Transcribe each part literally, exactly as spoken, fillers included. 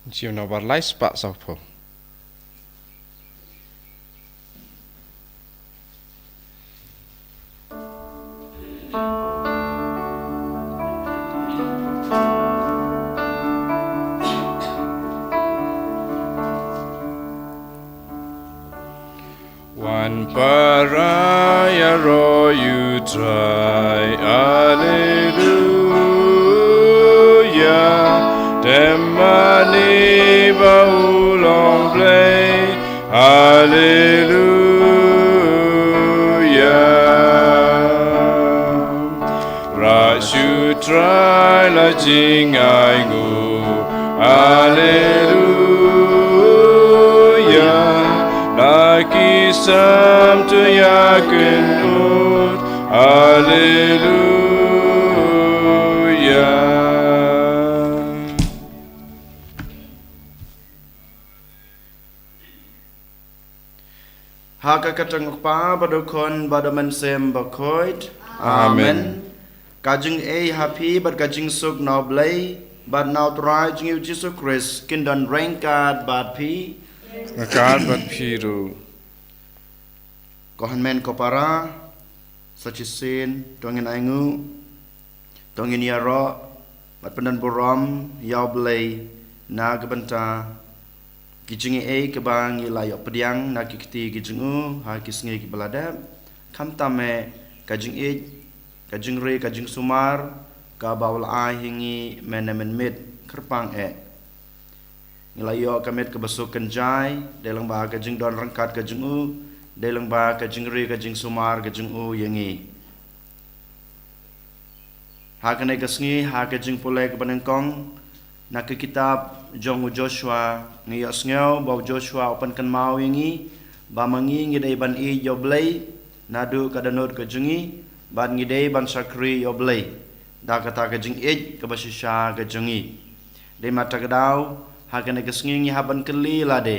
Jiw Nobar lai spah sawphew. Wan para ïaroh ïa u Trai, Alleluia. Dem mane ba u long Blei, Alleluia. Rah sha u Trai la jingainguh, Alleluia. La ki sam to ïakynduh, Alleluia. Ha ka kyrteng u Kpa bad u Khun bad u Mynsiem Bakhuid. Amen. Amen. Ka jingaiei ha phi bad ka jingsuk na u Blei bad na u Trai jong ngi u Jisu Khrist kin don ryngkat bad phi. Ryngkat bad phi ruh. Ko hynmen ko para, sa shisien to ngin ainguh, to ngin ïaroh bad pyndonburom ïa u Blei na ka bynta ki jingaiei kiba ngi la ïoh pdiang na ki kti ki jong u ha ki sngi kiba la dep. Khamtam eh ka jingïeit, ka jingri, ka jingsumar kaba u la ai ha ngi mynne mynmiet. Kyrpang eh, ngi la ïoh ka met kaba suk kynjai dei lyngba ka jingdon ryngkat ka jong u, dei lyngba ka jingri ka jingsumar ka jong u ïa ngi. Ha kane ka sngi, ha ka jingpule kaba nyngkong na ka kitab jong u Joshua, ngi ïohsngew ba u Joshua u pynkynmaw ïa ngi ba ma ngi ngi dei ban ïeit ïa u Blei naduh ka dohnud ka jong ngi, bad ngi dei ban shakri ïa u Blei da kata ka jingïeit kaba shisha ka jong ngi. Dei namar kata ka daw, ha kane ka sngi ngi hap ban kylli lade,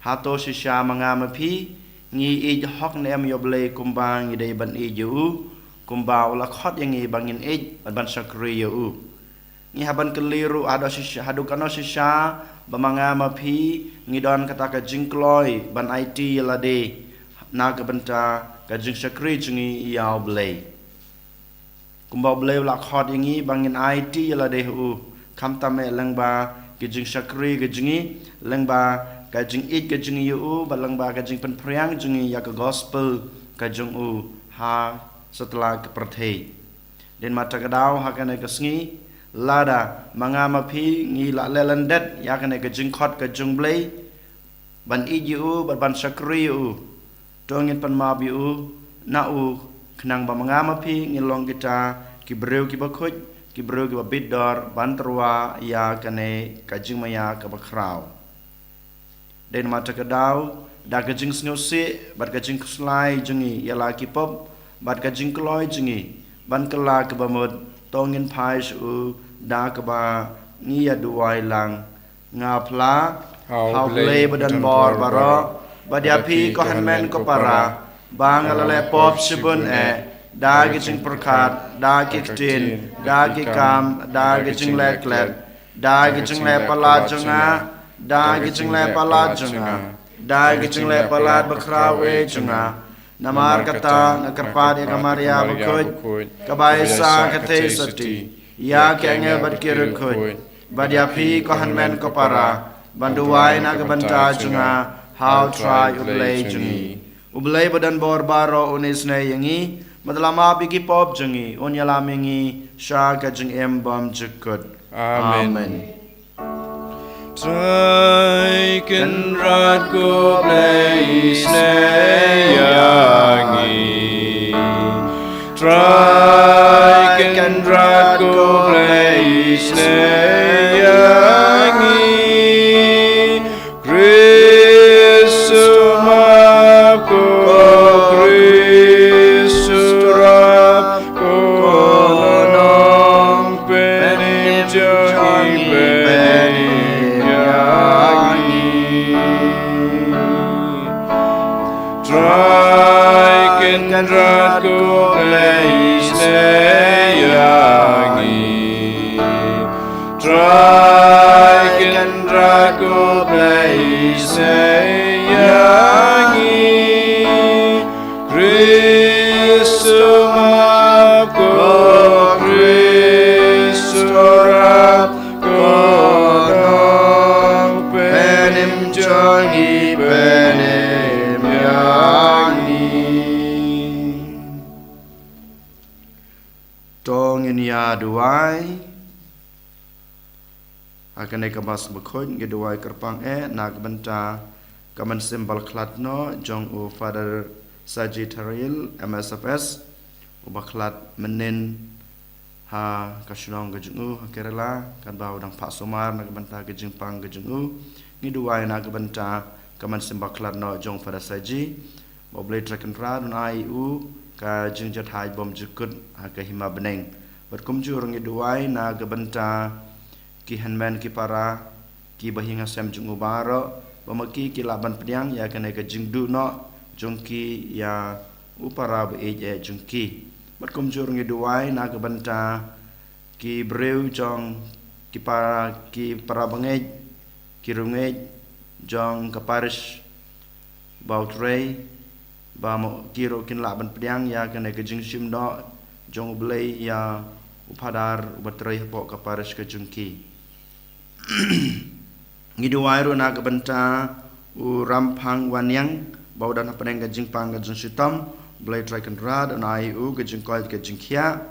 hato shisha ma nga ma phi ngi ïeit hok ne em ïa u Blei kumba ngi dei ban ïeit ïa u, kumba u la khot ïa ngi ba ngin ïeit bad ban shakri ïa u? Ngi hap ban kylli ruh haduh shisha, haduh kano shisha ba ma nga ma phi ngi don kata ka jingkloi ban aiti ïa lade na ka bynta ka jingshakri jong ngi ïa u Blei. Kumba u Blei u la khot ïa ngi ba ngin aiti ïa lade ha u, khamtam eh lyngba ka jingshakri ka jong ngi, lyngba ka jingïeit ka jong ngi ïa u, bad lyngba ka jingpynphriang jong ngi ïa ka gospel ka jong u ha satlak ka pyrthei. Dei namar kata ka daw ha kane ka sngi, lada ma nga ma phi ngi la leh lyndet ïa kane ka jingkhot ka jong u Blei ban ïeit ïa u bad ban shakri ïa u, to ngin pan map ïa u na u, khnang ba ma nga ma phi ngin long kita ki briew kiba khuid, ki briew kiba bit dor ban tyrwa ïa kane ka jingmaïa kaba khraw. Dei namar kata ka daw, da ka jingsngewsih bad ka jingkhuslai jong ngi ïa la ki pop bad ka jingkloi jong ngi ban kylla kaba mut, to ngin phai sha u da kaba ngi ïa duwai lang. Nga phla ha u Blei ba don bor baroh, bad ïa phi ko hynmen ko para, ba nga la leh pop shibun eh, da ki jingpyrkhat, da ki ktien, da ki kam, da ki jingleh klet, da ki jingleh palat jong nga, da ki jingleh palat jong nga, da ki jingleh palat bakhraw eh jong nga. Namar kata nga kyrpad ïa ka Maria bakhuid, kaba ïaishah kata sati ïa ki angel bad ki riewkhuid, bad ïa phi ko hynmen ko para, ban duwai na ka bynta jong nga ha u Trai u Blei jong ngi. U Blei ba don bor baroh un isynei ïa ngi, bad un ïalam ïa ki pop jong ngi, un ïalam ïa ngi sha ka jingim bymjukut. Amen. Amen. Trai Kynrad ko Blei isynei ïa ngi. Trai Kynrad ko Blei isynei ïa ngi. Khrist u map ko, Khrist u rap ko, Nongpynim jong ngi, pynim ïa ngi. Trai Kynrad ko Blei isynei ïa ngi. Ha kane ka Mass Bakhuid ngi duwai kyrpang eh na ka bynta ka mynsiem ba la khlad noh jong u Father Saji Tharil, M S F S, uba khlad mynnin ha ka shnong ka jong u ha Kerala, katba u dang phah sumar na ka bynta ka jingpang ka jong u. Ngi duwai na ka bynta ka mynsiem ba khlad noh jong Father Saji, ba U Blei Trai Kynrad un ai u ka jingjahthait bymjukut ha ka hima bneng. Bad kumjuh ruh ngi duwai na ka bynta ki hynmen ki para, ki bahaïing hasem jong u baroh, ba ma ki ki lah ban pdiang ïa kane ka jingduh noh jong ki ïa u para ba ïeit eh jong ki. Bad kumjuh ruh ngi duwai na ka bynta ki briew jong ki para, ki para bangeit, ki riewngeit jong ka parish ba U Trai, ba ma ki ruh kin lah ban pdiang ïa kane ka jingshim noh jong U Blei ïa u Phadar uba trei hapoh ka parish ka jong ki. Ngi duwai ruh na ka bynta u Ramphang Wanniang, ba u don hapdeng ka jingpang ka jingshitom, U Blei Trai Kynrad un ai u ka jingkoit ka jingkhiah.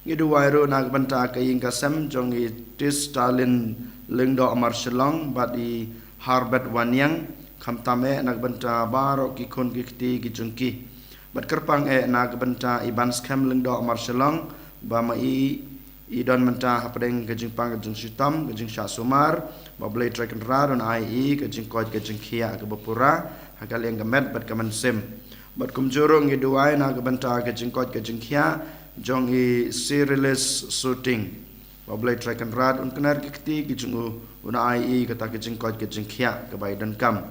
Ngi duwai ruh na ka bynta ka ïing ka sem jong i Tis Stalin Lyngdoh Marshallong bad i Harbert Wanniang, khamtam eh na ka bynta baroh ki khun ki kti ki jong ki. Bad kyrpang eh na ka bynta i Banskhem Lyngdoh Marshallong, ba ma i i don mynta hapdeng ka jingpang ka jingshitom, ka jingshah sumar, ba U Blei Trai Kynrad un ai i ka jingkoit ka jingkhiah kaba pura ha ka liang ka met bad ka mynsiem. Bad kumjuh ruh ngi duwai na ka bynta ka jingkoit ka jingkhiah jong i Cyrilus Shooting, ba U Blei Trai Kynrad un kner ki kti ki jong u, un ai i kata ka jingkoit ka jingkhiah kaba i donkam.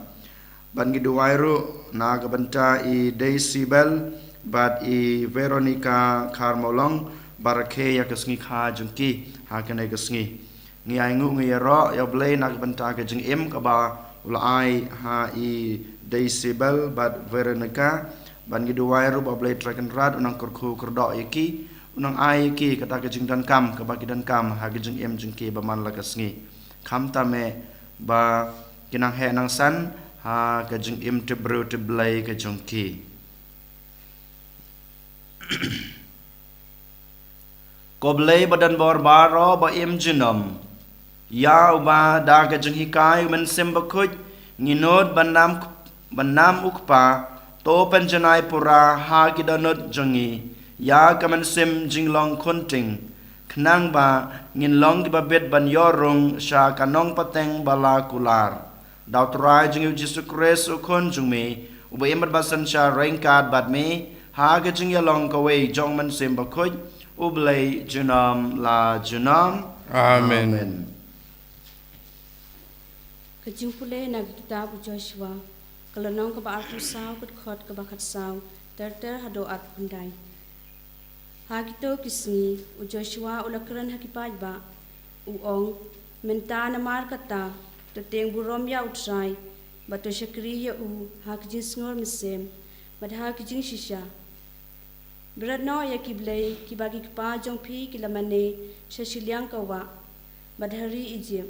Bad ngi duwai ruh na ka bynta i Daisy Bell bad i Veronica Kharmawlong, ba rakhe ïa ka sngi kha jong ki ha kane ka sngi. Ngi ainguh ngi ïaroh ïa U Blei na ka bynta ka jingim kaba u la ai ha i Daisy Bell bad Veronica. Bad ngi duwai ruh ba U Blei Trai Kynrad un nang kyrkhu kyrdoh ïa ki, un nang ai ïa ki kata ka jingdonkam kaba ki donkam ha ka jingim jong ki ba man la ka sngi, khamtam eh ba ki nang heh nang san ha ka jingim tipbriew tipblei ka jong ki. Ko Blei ba don bor baroh ba im junom, ïa uba da ka jinghikai u Mynsiem Bakhuid ngi nud ba nam, ba nam u Kpa, to pynjanai pura ha ki dohnud jong ngi ïa ka mynsiem jinglong khunting, khnang ba ngin long kiba bit ban ïoh rung sha ka nongpateng ba la kular. Da U Trai jong ngi U Jisu Khrist U Khun jong me, uba im bad ba synshar ryngkat bad me ha ka jingïalong kawei jong U Mynsiem Bakhuid, U Blei junom la junom. Amen. Amen. Ka jingpule na ka kitab u Joshua, ka lynnong kaba arphew saw, ka dkhot kaba khatsaw ter ter haduh arphew khyndai. Ha kito ki sngi u Joshua u la kren ha ki paidbah, u ong, mynta namar kata, to tieng burom ïa U Trai, bad to shakri ïa u ha ka jingsngur mynsiem bad ha ka jingshisha. Bret noh ïa ki blei kiba ki kpa jong phi ki la mane sha shiliang ka wah bad ha ri Ijipt.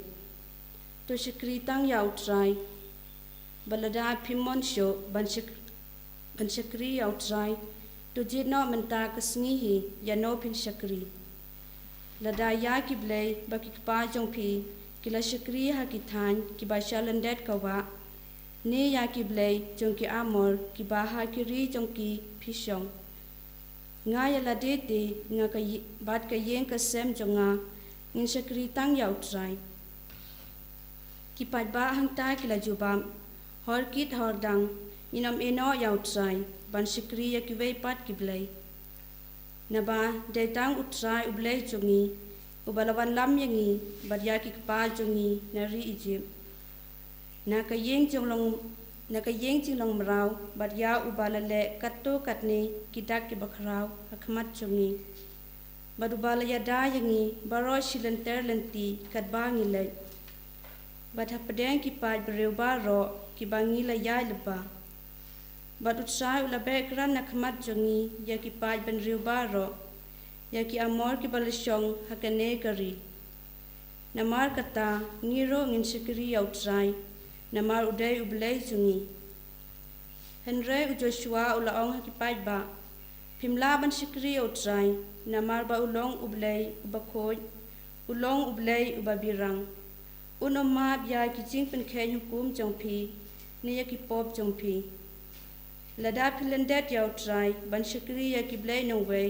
To shakri tang ïa U Trai. Bad lada phim mon shuh ban shak-, ban shakri ïa U Trai, to jied noh mynta ka sngi hi ïa no phin shakri. Lada ïa ki blei ba ki kpa jong phi ki la shakri ha ki thaiñ kiba sha lyndet ka wah, ne ïa ki blei jong ki Amor kiba ha ki ri jong ki phi shong, nga ïa lade te, nga ka yi-, bad ka ïing ka sem jong nga, ngin shakri tang ïa U Trai. Ki paidbah hangta ki la jubab, hor kit hor dang, ngin ym ïeh noh ïa U Trai ban shakri ïa kiwei pat ki blei. Naba dei tang U Trai U Blei jong ngi, uba la wanlam ïa ngi bad ïa ki kpa jong ngi na ri Ijipt, na ka ïing jinglong, na ka ïing jinglong mraw, bad ïa uba la leh katto katne ki dak kiba khraw ha khmat jong ngi, bad uba la ïada ïa ngi baroh shi lynter lynti katba ngi leit, bad hapdeng ki paid briew baroh kiba ngi la ïaid lypa. Bad U Trai u la beh krat na khmat jong ngi ïa ki paid bynriew baroh, ïa ki Amor kiba la shong ha kane ka ri. Namar kata, ngi ruh ngin shakri ïa U Trai, namar u dei U Blei jong ngi. Hynrei u Joshua u la ong ha ki paidbah, phim lah ban shakri ïa U Trai, namar ba u long U Blei uba khuid, u long U Blei uba byrang. Un ym map ïa ki jingpynkheiñ hukum jong phi ne ïa ki pop jong phi. Lada phi lyndet ïa U Trai ban shakri ïa ki blei nongwei,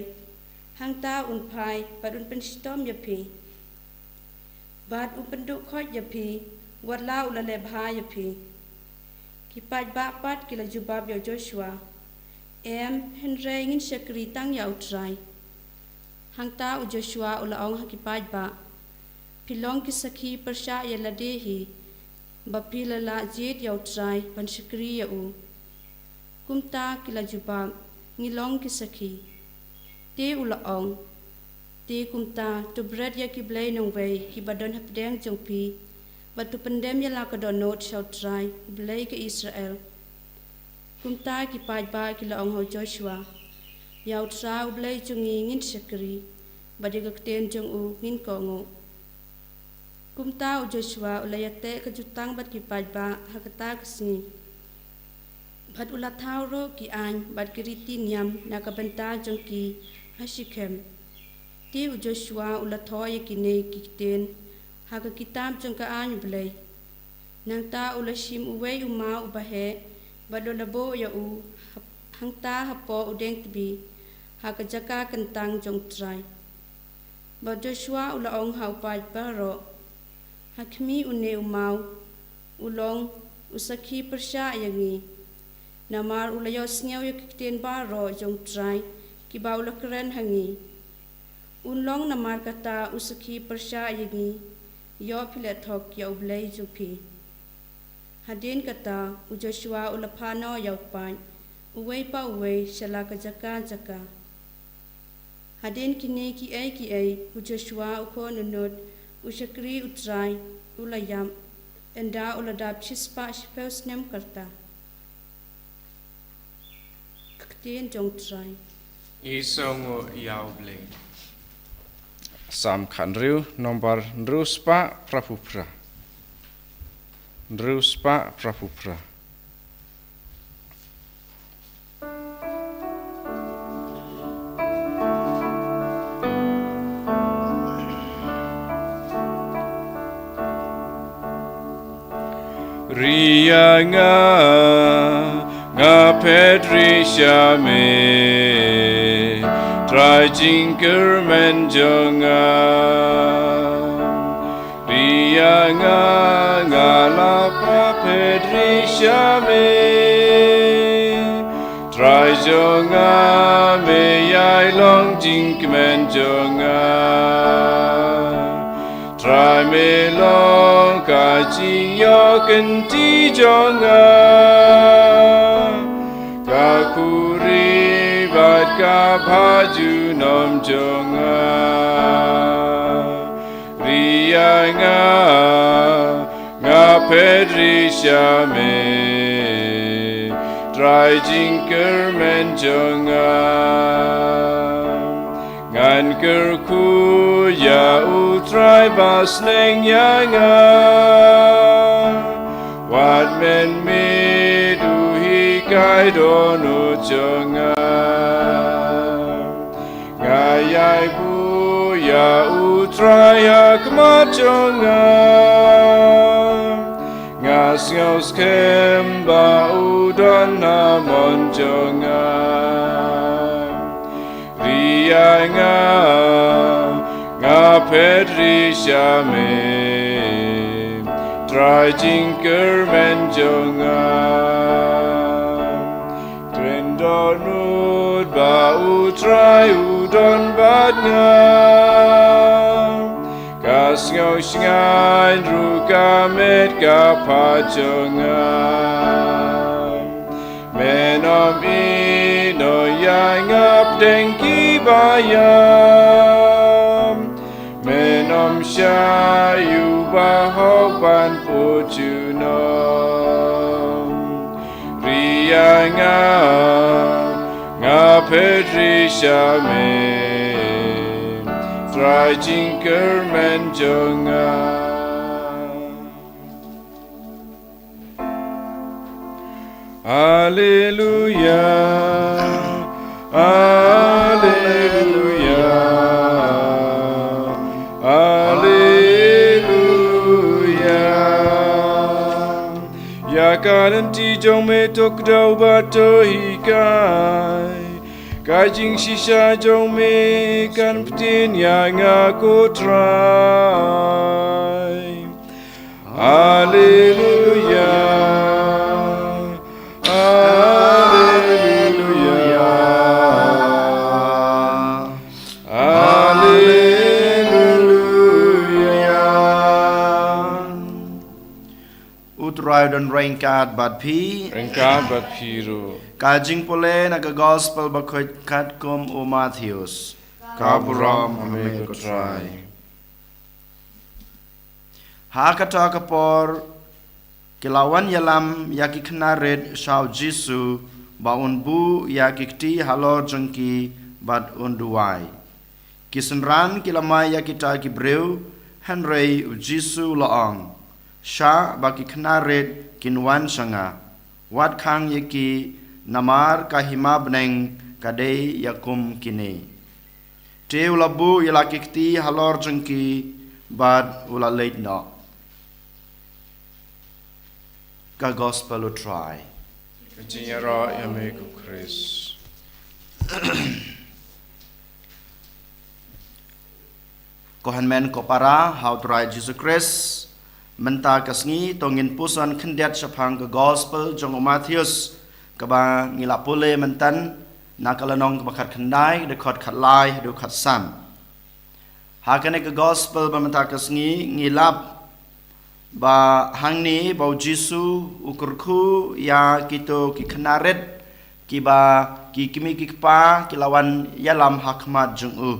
hangta un phai bad un pynshitom ïa phi, bad un pynduh khoit ïa phi, wat la u la leh bha ïa phi. Ki paidbah pat ki la jubab ïa u Joshua, em, hynrei ngin shakri tang ïa U Trai. Hangta u Joshua u la ong ha ki paidbah, phi long ki sakhi pyrshah ïa lade hi ba phi la lah jied ïa U Trai ban shakri ïa u. Kumta ki la jubab, ngi long ki sakhi. Te u la ong, te kumta to bret ïa ki blei nongwei kiba don hapdeng jong phi, bad to pyndem ïa la ka dohnud sha U Trai, U Blei ka Israel. Kumta ki paidbah ki la ong ha u Joshua, ïa U Trai U Blei jong ngi ngin shakri, bad ïa ka ktien jong u ngin kohnguh. Kumta u Joshua u la ïateh ka jutang bad ki paidbah ha kata ka sngi, bad u la thaw ruh ki aiñ bad ki riti niam na ka bynta jong ki ha Shikhem. Te u Joshua u la thoh ïa kine ki ktien ha ka kitab jong ka aiñ U Blei. Nangta u la shim uwei u maw uba heh, bad u la buh ïa u hap-, hangta hapoh u dieng tbi, ha ka jaka kyntang jong U Trai. Bad u Joshua u la ong ha u paid baroh, ha khmih une u maw, u long u sakhi pyrshah ïa ngi, namar u la ïohsngew ïa ki ktien baroh jong U Trai kiba u la kren ha ngi. Un long namar kata u sakhi pyrshah ïa ngi, ïoh phi leh thok ïa U Blei jong phi. Hadien kata u Joshua u la phah noh ïa u paid, uwei pa uwei sha la ka jaka jaka. Hadien kine kiei kiei u Joshua u khun u Nun, u shakri U Trai, u la ïap, ynda u la dap shispah shiphew snem ka rta. Ka ktien jong U Trai. Isong o ïa U Blei. Salm khathynriew, nombar hynriew spah phra phew phra. Hynriew spah phra phew phra. Ri ïa nga, nga phet ri sha me, Trai jingkyrmen jong nga. Ri ïa nga, nga la phet ri sha me, Trai jong nga, me ïai long jingkmen jong nga. Trai me long ka jingïoh kynti jong nga, ka khuri bad ka bha junom jong nga. Ri ïa nga, nga phet ri sha me, Trai jingkyrmen jong nga. Ngan kyrkhu ïa U Trai ba sneng ïa nga, wat mynmiet u hikai dohnud jong nga. Nga ïai buh ïa U Trai ha khmat jong nga, nga sngew skhem ba u don ha mon jong nga. Ri ïa nga, nga phet ri sha me, Trai jingkyrmen jong nga. Kren dohnud ba U Trai u don bad nga, ka sngew shngaiñ ruh ka met ka phad jong nga. Men ym ïehnoh ïa nga hapdeng kiba ïap, men ym shah ïa u bahok ban put junom. Ri ïa nga, nga phet ri sha me, Trai jingkyrmen jong nga. Alleluia, alleluia, alleluia. Ka lynti jong me to kdew bad to hikai. Ka jingshisha jong me kan pyntieng ïa nga, ko Trai. Haleluya. Haleluya. Haleluya. U Trai don ryngkat bad phi. Ryngkat bad phi ruh. Ka jingpule na ka Gospel bakhuid katkum u Mathaios. Ka burom ha me, ko Trai. Ha kata ka por, ki la wan ïalam ïa ki khynnah rit sha u Jisu, ba un buh ïa ki kti halor jong ki bad un duwai. Ki synran ki la mai ïa kita ki briew, hynrei u Jisu u la ong, shah ba ki khynnah rit kin wan sha nga. Wat khang ïa ki, namar ka hima bneng ka dei ïa kum kine. Te u la buh ïa la ki kti halor jong ki bad u la leit noh. Ka Gospel u Trai. Ka jingïaroh ïa me, ko Khrist. Ko hynmen ko para ha u Trai Jisu Khrist, mynta ka sngi to ngin puson khyndiat shaphang ka Gospel jong u Mathaios, kaba ngi la pule mynta na ka lynnong kaba khatkhyndai, dkhot khatlai haduh khatsan. Ha kane ka Gospel ba mynta ka sngi ngi lap ba hangne ba u Jisu u kyrkhu ïa kito ki khynnah rit kiba ki kmie ki kpa ki la wan ïalam ha khmat jong u.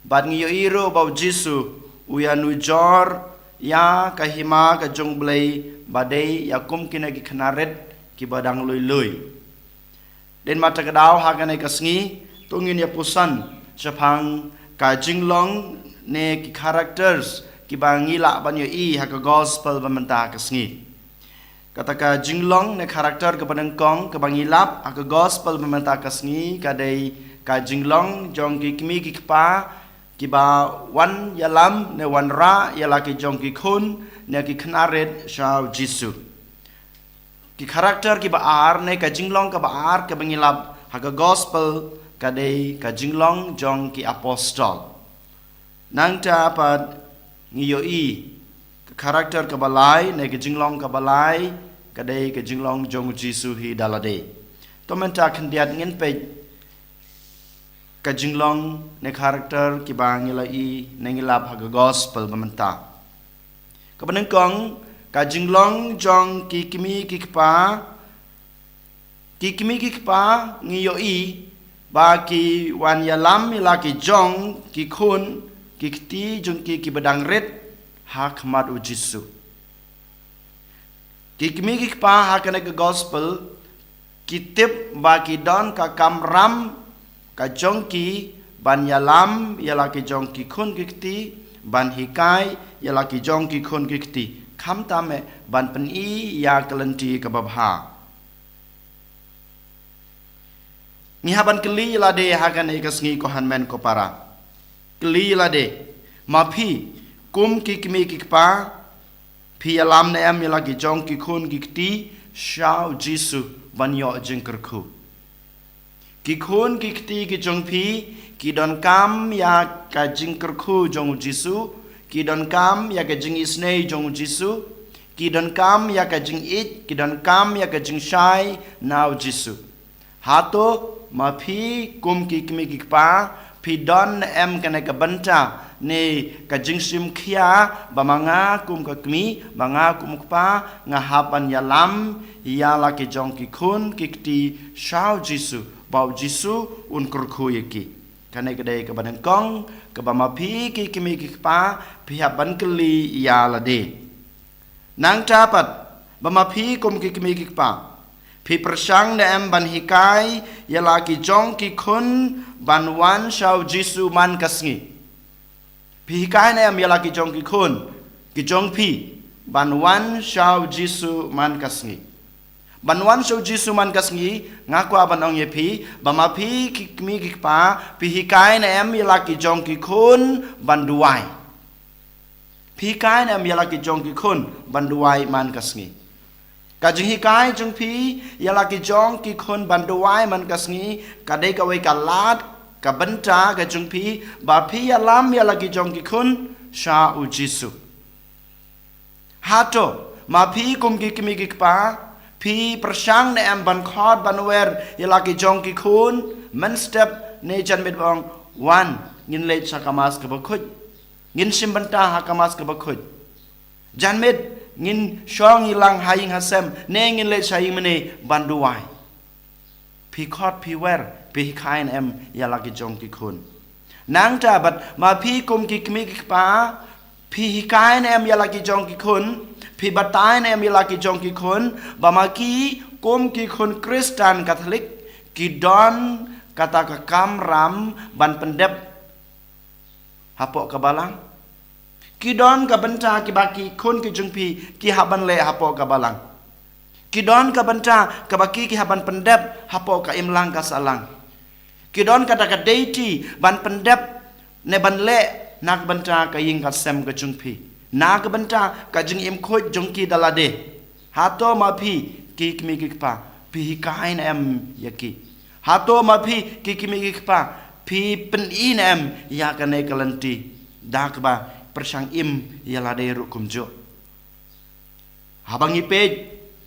Bad ngi ïohi ruh ba u Jisu u ïanujor ïa ka hima ka jong u Blei ba dei ïa kum kine ki khynnah rit kiba dang lui lui. Dei na kata ka daw ha kane ka sngi to ngin ïa puson shaphang ka jinglong ne ki characters kiba ngi lah ban ïohi ha ka Gospel ba mynta ka sngi. Kata ka jinglong ne character kaba nyngkong kaba ngi lap ha ka Gospel ba mynta ka sngi ka dei ka jinglong jong ki kmie ki kpa kiba wan ïalam ne wanrah ïa la ki jong ki khun ne ki khynnah rit sha u Jisu. Ki character kiba ar ne ka jinglong kaba ar kaba ngi lap ha ka Gospel ka dei ka jinglong jong ki apostol. Nangta pat ngi ïohi ka character kaba lai ne ka jinglong kaba lai ka dei ka jinglong jong u Jisu hi da lade. To mynta khyndiat ngin peit ka jinglong ne character kiba ngi la ïohi ne ngi lap ha ka Gospel ba mynta. Kaba nyngkong, ka jinglong jong ki kmie ki kpa, ki kmie ki kpa ngi ïohi ba ki wan ïalam ïa la ki jong ki khun ki kti jong ki kiba dang rit ha khmat u Jisu. Ki kmie ki kpa ha kane ka Gospel ki tip ba ki don ka kamram ka jong ki ban ïalam ïa la ki jong ki khun ki kti, ban hikai ïa la ki jong ki khun ki kti, khamtam eh ban pyni ïa ka lynti kaba bha. Ngi hap ban kylli ïa lade ha kane ka sngi ko hynmen ko para. Kylli ïa lade, ma phi kum ki kmie ki kpa, phi ïalam ne em ïa la ki jong ki khun ki kti sha u Jisu ban ïoh jingkyrkhu? Ki khun ki kti ki jong phi ki donkam ïa ka jingkyrkhu jong u Jisu, ki donkam ïa ka jingisynei jong u Jisu, ki donkam ïa ka jingïeit, ki donkam ïa ka jingshai na u Jisu. Hato ma phi kum ki kmie ki kpa phi don ne em kane ka bynta ne ka jingshim khia ba ma nga kum ka kmie, ma nga kum u kpa, nga hap ban ïalam ïa la ki jong ki khun ki kti sha u Jisu, ba u Jisu un kyrkhu ïa ki? Kane ka dei kaba nyngkong kaba ma phi ki kmie ki kpa phi hap ban kylli ïa lade. Nangta pat, ba ma phi kum ki kmie ki kpa phi pyrshang ne em ban hikai ïa la ki jong ki khun ban wan sha u Jisu man ka sngi? Phi hikai ne em ïa la ki jong ki khun ki jong phi ban wan sha u Jisu man ka sngi? Ban wan sha u Jisu man ka sngi, nga kwah ban ong ïa phi ba ma phi ki kmie ki kpa phi hikai ne em ïa la ki jong ki khun ban duwai? Phi hikai ne em ïa la ki jong ki khun ban duwai man ka sngi? Ka jinghikai jong phi ïa la ki jong ki khun ban duwai man ka sngi, ka dei kawei ka lad, ka bynta ka jong phi, ba phi ïalam ïa la ki jong ki khun sha u Jisu. Hato ma phi kum ki kmie ki kpa, phi pyrshang ne em ban khot ban wer ïa la ki jong ki khun mynstep ne janmiet ba ong, wan, ngin leit sha ka Mass kaba khuid, ngin shim bynta ha ka Mass kaba khuid. Janmiet ngin shong ïalang ha ïing ha sem ne ngin leit sha ïing mane ban duwai. Phi khot phi wer, phi hikai ne em ïa la ki jong ki khun? Nangta bad ma phi kum ki kmie ki kpa, phi hikai ne em ïa la ki jong ki khun, phi batai ne em ïa la ki jong ki khun, ba ma ki kum ki khun Khristan Katholik ki don kata ka kamram ban pyndep hapoh ka balang? Ki don ka bynta kiba ki khun ki jong phi ki hap ban leh hapoh ka balang? Ki don ka bynta kaba ki ki hap ban pyndep hapoh ka imlang ka sahlang? Ki don kata ka duty ban pyndep ne ban leh na ka bynta ka ïing ka sem ka jong phi, na ka bynta ka jingim khuid jong ki da lade? Hato ma phi ki kmie ki kpa, phi hikai ne em ïa ki? Hato ma phi ki kmie ki kpa, phi pyni ne em ïa kane ka lynti da kaba pyrshang im ïa lade ruh kumjuh? Haba ngi peit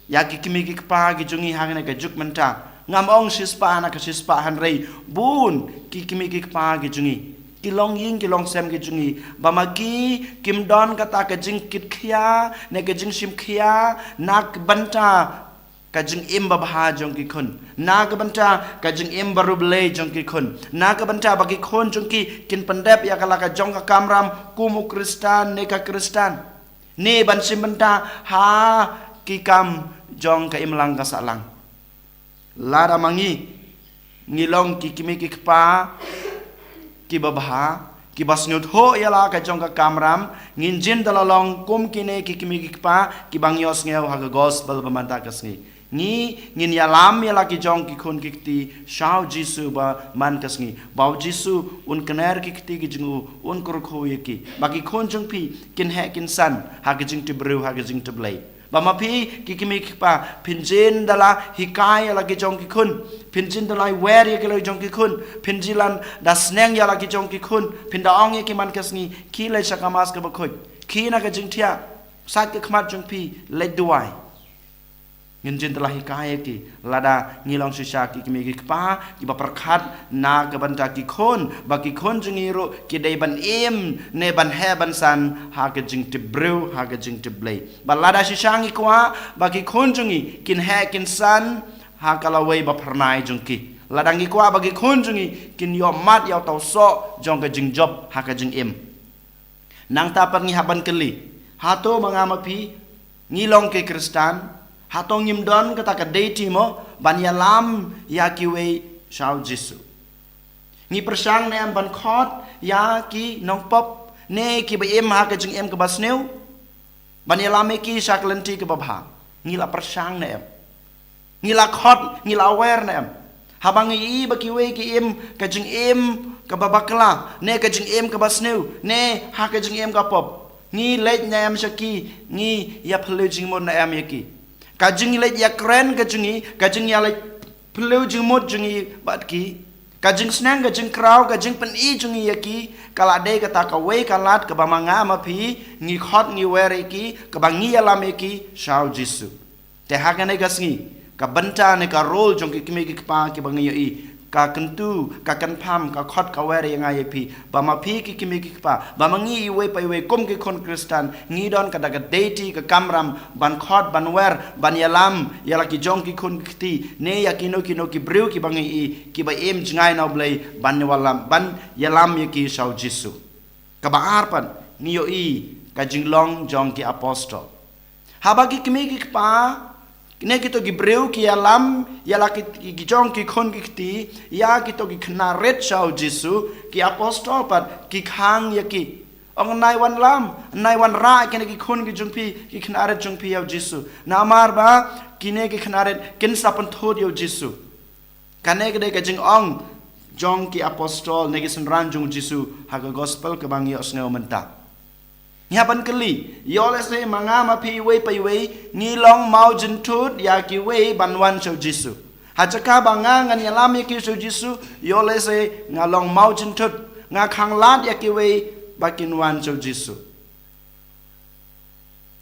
ïa ki kmie ki kpa ki jong ngi ha kane ka juk mynta, ngam ong shispah na ka shispah, hynrei bun ki kmie ki kpa ki jong ngi, ki longïing ki longsem ki jong ngi, ba ma ki kim don kata ka jingkitkhia ne ka jingshimkhia na ka bynta ka jingim babha jong ki khun, na ka bynta ka jingim baroh Blei jong ki khun, na ka bynta ba ki khun jong ki kin pyndep ïa ka la ka jong ka kamram kum u Khristan ne ka Khristan, ne ban shim bynta ha ki kam jong ka imlang ka sahlang. Lada ma ngi ngi long ki kmie ki kpa kiba bha, kiba sngewthuh ïa la ka jong ka kamram, ngin jin da la long kum kine ki kmie ki kpa kiba ngi ïohsngew ha ka gospel ba mynta ka sngi. Ngi ngin ïalam ïa la ki jong ki khun ki kti sha u Jisu ba man ka sngi, ba u Jisu un kner ki kti ki jong u, un kyrkhu ïa ki, ba ki khun jong phi kin heh kin san ha ka jingtip briew, ha ka jingtip Blei. Ba ma phi ki kmie ki kpa, phin jin da la hikai ïa la ki jong ki khun, phin jin da la wer ïa ki la jong ki khun, phin jin da la sneng ïa la ki jong ki khun, phin da ong ïa ki man ka sngi, ki leit sha ka Mass kaba khuid, ki na ka jingthiah, sait ka khmat jong phi, leit duwai. Ngin jin da la hikai ïa ki. Lada ngi long shisha ki kmie ki kpa kiba pyrkhat na ka bynta ki khun, ba ki khun jong ngi ruh ki dei ban im ne ban heh ban san ha ka jingtip briew, ha ka jingtip Blei. Ba lada shisha ngi kwah ba ki khun jong ngi kin heh kin san ha ka lawei ba phyrnai jong ki, lada ngi kwah ba ki khun jong ngi kin ïoh mad ïa u tawsoh jong ka jingjop ha ka jingim, nangta pat ngi hap ban kylli, hato ma nga ma phi ngi long ki Khristan? Hato ngim don kata ka duty mo ban ïalam ïa kiwei sha u Jisu? Ngi pyrshang ne em ban khot ïa ki nongpop ne kiba im ha ka jingim kaba sniew, ban ïalam ïa ki sha ka lynti kaba bha? Ngi la pyrshang ne em? Ngi la khot, ngi la wer ne em? Haba ngi i ba kiwei ki im ka jingim kaba bakla ne ka jingim kaba sniew ne ha ka jingim ka pop, ngi leit ne em sha ki, ngi ïa phylliew jingmut ne em ïa ki? Ka jingleit ïakren ka jong ngi, ka jingïaleit phylliew jingmut jong ngi bad ki, ka jingsneng, ka jingkraw, ka jingpyni jong ngi ïa ki, ka la dei kata kawei ka lad kaba ma nga ma phi ngi khot ngi wer ïa ki, kaba ngi ïalam ïa ki sha u Jisu. Te ha kane ka sngi, ka bynta ne ka role jong ki kmie ki kpa kiba ngi ïohi, ka kyntu, ka kynpham, ka khot ka wer ïa nga ïa phi, ba ma phi ki kmie ki kpa, ba ma ngi iwei pa iwei kum ki khun Khristan, ngi don kata ka duty, ka kamram ban khot, ban wer, ban ïalam ïa la ki jong ki khun ki kti ne ïa kino kino ki briew kiba ngi i kiba im jngai na u Blei, ban ïalam, ban ïalam ïa ki sha u Jisu. Kaba ar pat, ngi ïohi ka jinglong jong ki apostol. Haba ki kmie ki kpa ne kito ki briew ki ïalam ïa la ki, ki jong ki khun ki kti, ïa kito ki khynnah rit sha u Jisu, ki apostol pat ki khang ïa ki, ong, nai wan lam, nai wan rah kine ki khun ki jong phi, ki khynnah rit jong phi ïa u Jisu, namar ba kine ki khynnah rit kin sa pynthut ïa u Jisu. Kane ka dei ka jingong jong ki apostol ne ki synran jong u Jisu ha ka gospel kaba ngi ïohsngew mynta. Ngi hap ban kylli, ïoh lehse ma nga ma phi iwei pa iwei ngi long mawjynthut ïa kiwei ban wan sha u Jisu. Ha jaka ba nga ngan ïalam ïa ki sha u Jisu, ïoh lehse nga long mawjynthut, nga khanglad ïa kiwei ba kin wan sha u Jisu.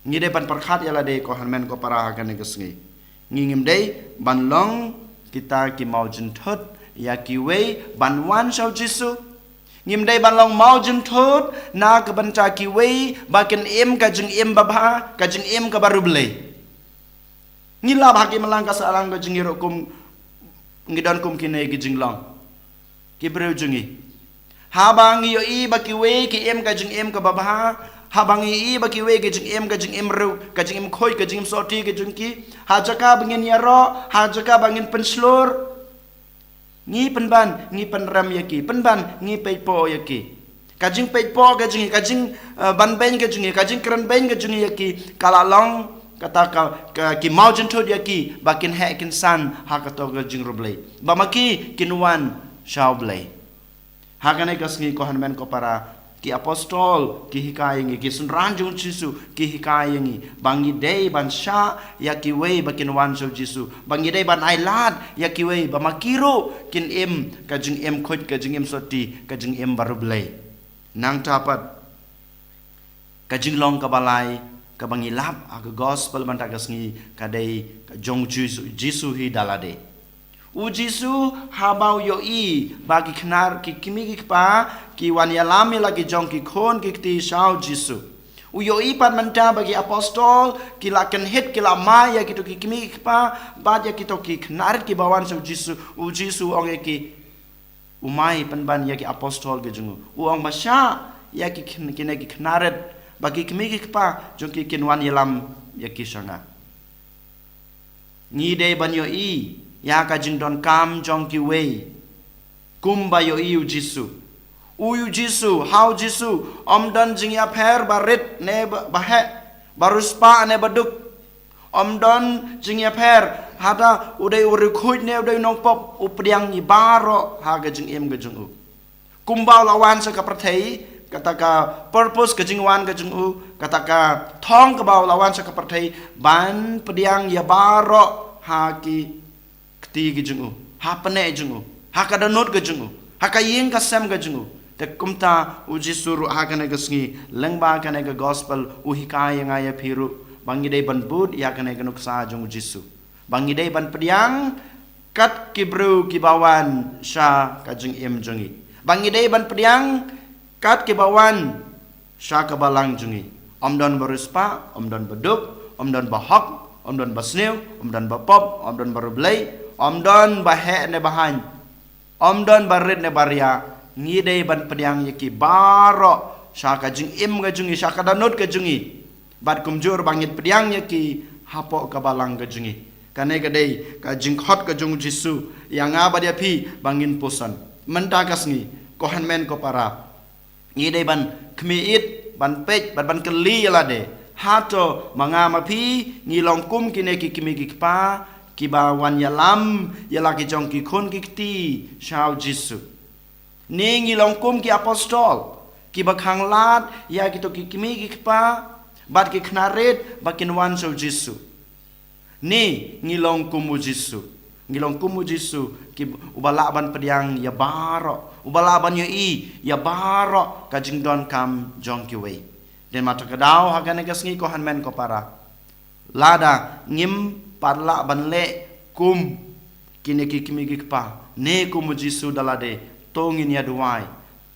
Ngi dei ban pyrkhat ïa lade ko hynmen ko para ha kane ka sngi. Ngi ngim dei ban long kita ki mawjynthut ïa kiwei ban wan sha u Jisu. Ngim dei ban long mawjynthut na ka bynta kiwei ba kin im ka jingim babha, ka jingim kaba riewblei. Ngi lap ha ki imlang ka sahlang ka jingïaroh kum ngi don kum kine ki jinglong. Ki briew jong ngi. Haba ngi ïohi ba kiwei ki im ka jingim kaba bha, haba ngi ïohi ba kiwei ki jingim, ka jingim riew, ka jingim khuid, ka jingim sotti ka jong ki, ha jaka ba ngin ïaroh, ha jaka ba ngin pynshlur, ngi pynban, ngi pynrem ïa ki, pynban ngi peitpoh ïa ki. Ka jingpeitpoh ka jong ngi, ka jing, eh, banbeiñ ka jong ngi, ka jingkrenbeiñ ka jong ngi ïa ki, ka la long kata ka, ka ki mawjynthut ïa ki ba kin heh kin san ha kato ka jingriewblei, ba ma ki kin wan sha u Blei. Ha kane ka sngi ko hynmen ko para, ki apostol ki hikai ïa ngi, ki synran jong u Jisu ki hikai ïa ngi ba ngi dei ban shah ïa kiwei ba kin wan sha u Jisu, ba ngi dei ban ailad ïa kiwei ba ma ki ruh kin im ka jingim khuid, ka jingim sotti, ka jingim ba riewblei. Nangta pat, ka jinglong kaba lai kaba ngi lap ha ka gospel mynta ka sngi ka dei ka jong u Jisu, Jisu hi da lade. U Jisu haba u ïohi ba ki khynnah, ki kmie ki kpa ki wan ïalam ïa la ki jong ki khun ki kti sha u Jisu. U ïohi pat mynta ba ki apostol ki la kynhit, ki la mai ïa kito ki kmie ki kpa bad ïa kito ki khynnah kiba wan sha u Jisu. U Jisu u ong ïa ki, u mai pynban ïa ki apostol ki jong u. U ong ba shah ïa ki khyn-, kine ki khynnah ba ki kmie ki kpa jong ki kin wan ïalam ïa ki sha nga. Ngi dei ban ïohi ïa ka jingdonkam jong kiwei kumba ïohi u Jisu. U, u Jisu, ha u Jisu ym don jingïapher ba rit ne ba, ba heh, ba riewspah ne ba duk. Ym don jingïapher haba u dei u riewkhuid ne u dei u nongpop, u pdiang ïa baroh ha ka jingim ka jong u. Kumba u la wan sha ka pyrthei, kata ka purpose ka jingwan ka jong u, kata ka thong kaba u la wan sha ka pyrthei, ban pdiang ïa baroh ha ki kti ki jong u, ha pneh jong u, ha ka dohnud ka jong u, ha ka ïing ka sem ka jong u. Te kumta u Jisu ruh ha kane ka sngi, lyngba kane ka gospel, u hikai ïa nga ïa phi ruh ba ngi dei ban bud ïa kane ka nuksa jong u Jisu, ba ngi dei ban pdiang kat ki briew kiba wan sha ka jingim jong ngi, ba ngi dei ban pdiang kat kiba wan sha ka balang jong ngi. Ym don ba riewspah, ym don ba duk, ym don ba hok, ym don ba sniew, ym don ba pop, ym don ba riewblei, ym don ba heh ne ba haiñ, ym don ba rit ne ba ria. Ngi dei ban pdiang ïa ki baroh sha ka jingim ka jong ngi, sha ka dohnud ka jong ngi. Bad kumjuh ba ngin pdiang ïa ki hapoh ka balang ka jong ngi. Kane ka dei ka jingkhot ka jong u Jisu ïa nga bad ïa phi ba ngin puson mynta ka sngi, ko hynmen ko para. Ngi dei ban khmih ïit, ban peit, ban, ban kylli ïa lade, hato ma nga ma phi ngi long kum kine ki kmie ki kpa kiba wan ïalam ïa la ki jong ki khun ki kti sha u Jisu? Ne ngi long kum ki apostol kiba khanglad ïa kito ki kmie ki kpa bad ki khynnah ba kin wan sha u Jisu? Ne ngi long kum u Jisu, ngi long kum u Jisu ki, uba lah ban pdiang ïa baroh, uba lah ban ïohi ïa baroh ka jingdonkam jong kiwei? Dei ma ta ka daw ha kane ka sngi, ko hynmen ko para, lada ngim pat lah ban leh kum kine ki kmie ki kpa ne kum u Jisu da lade, to ngin ïa duwai,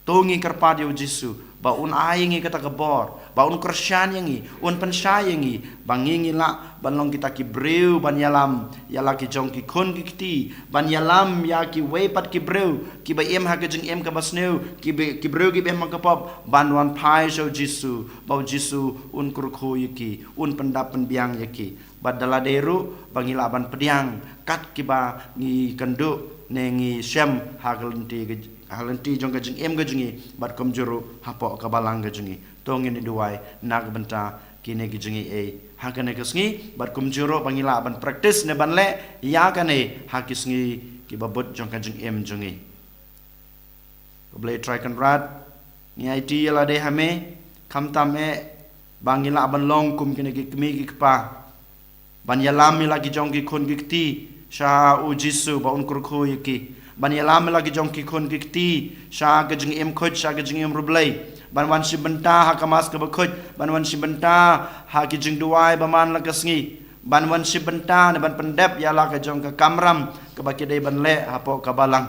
to ngin kyrpad ïa u Jisu ba un ai ïa ngi kata ka bor, ba un kyrshan ïa ngi, un pynshai ïa ngi ba ngi, ngi lah ban long kita ki briew ban ïalam ïa la ki jong ki khun ki kti, ban ïalam ïa kiwei pat ki briew kiba im ha ka jingim kaba sniew, ki, ki briew kiba im ha ka pop, ban wan phai sha u Jisu, ba u Jisu un kyrkhu ïa ki, un pyndap pynbiang ïa ki. Bad da lade ruh ba ngi lah ban pdiang kat kiba ngi kynduh ne ngi shem ha ka lynti ka, ha lynti jong ka jingim ka jong ngi, bad kumjuh ruh hapoh ka balang ka jong ngi. To ngin ïa duwai na ka bynta kine ki jingaiei ha kane ka sngi, bad kumjuh ruh ba ngi lah ban practice ne ban leh ïa kane ha ki sngi kiba bud jong ka jingim jong ngi. Ko Blei Trai Kynrad, ngi aiti ïa lade ha me, khamtam eh ba ngi lah ban long kum kine ki kmie ki kpa, ban ïalam ïa la ki jong ki khun ki kti sha u Jisu ba un kyrkhu ïa ki, ban ïalam ïa la ki jong ki khun ki kti sha ka jingim khuid, sha ka jingim riewblei, ban wan shim bynta ha ka Mass kaba khuid, ban wan shim bynta ha ki jingduwai ba man la ka sngi, ban wan shim bynta ne ban pyndep ïa la ka jong ka kamram kaba ki dei ban leh hapoh ka balang,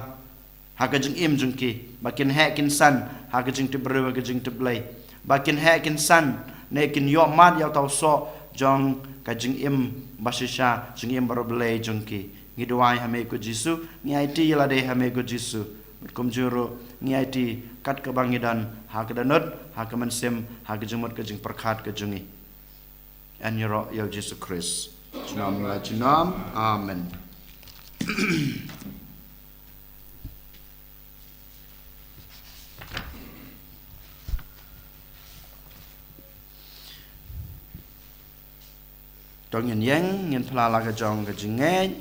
ha ka jingim jong ki, ba kin heh kin san ha ka jingtip briew, ha ka jingtip Blei, ba kin heh kin san ne kin ïoh mad ïa uta u soh jong ka jingim ba shisha, jingim ba riewblei jong ki. Ngi duwai ha me ko Jisu, ngi aiti ïa lade ha me ko Jisu, bad kumjuh ruh ngi aiti kat kaba ngi don, ha ka dohnud, ha ka mynsiem, ha ka jingmut ka jingpyrkhat ka jong ngi. Yn ïaroh ïa u Jisu Khrist junom la junom. Amen. To ngin ïeng, ngin phla la ka jong ka jingngeit.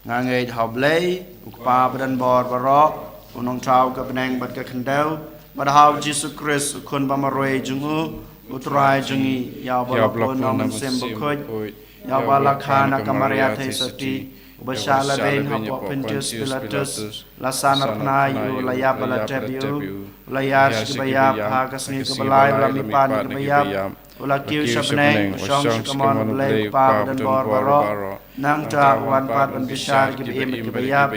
Nga ngeit ha U Blei, U Kpa badonbor baroh, U Nongthaw ka bneng bad ka khyndew, bad ha U Jisu Khrist, U Khun ba marwei jong U, U Trai jong ngi, ïa uba la pun na U Mynsiem Bakhuid, ïa uba la kha na ka Maria Theisotti, uba shah lehbeiñ hapoh Pontius Pilatus, la san ar bnai, U la ïap bad la tep ïa U, U la ïar sha kiba ïap, ha ka sngi kaba lai U la mihpat na kiba ïap, U la kiew sha bneng, U shong sha kamon U Blei U Kpa badonbor baroh. Nangta U wan pat ban bishar ïa kiba im bad kiba ïap.